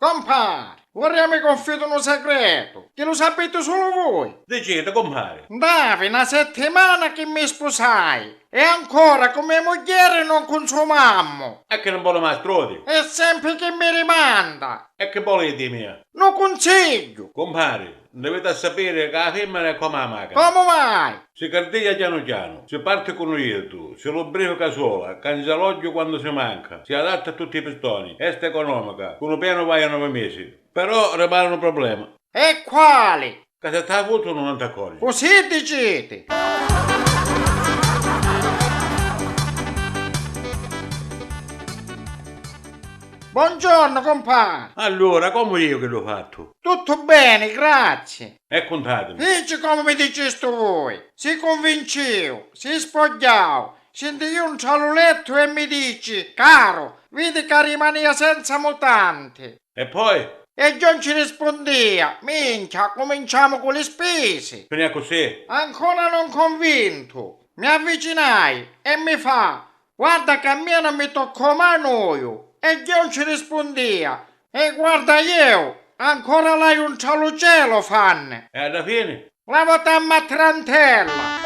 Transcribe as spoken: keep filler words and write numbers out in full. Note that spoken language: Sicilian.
Compari, vurria mi cunfidari un segretu, chi lu sapiti sulu vui. Diciti, cumpari. Ndavi na settimana chi mi spusai e ancora cu me mugghieri non cunsumammu. E chi non voli mai strudi? E sempri chi mi rimanda. E chi voli di mia? Nu cunsigghiu. Cumpari, ndaviti a sapiri ca a fimmina è comu a machina. Comu mai? Si cardiglia chianu chianu, si parti cu nu jiddu, si lubrifica sola, cangia l'ogghiu quandu si manca, si adatta a tutti i pistoni, esta economica, cu nu pianu vai a novi misi. Però rimani nu problema. E quali? Ca si t'avutunu non t'accorgi. Cusì diciti! Buongiorno, compà! Allura, comu iu chi lu fattu? Tuttu beni, grazie! E cuntatimi. Fici comu mi dicistu vui, si cunvinciu, si spogghiau, si ntigliu ntra lu lettu e mi dici, caru, vidi ca rimanìa senza mutanti. E poi? E John ci rispundìa, minchia, cuminciamu cu li spisi. Finì accussì? Ancora non convintu, mi avvicinai e mi fa, guarda ca a mia non mi toccò mai nuiu. E John ci rispundìa, e guarda ieu, ancora l'haiu ntra lu celofan. E a dda fini? La votammu a trantella.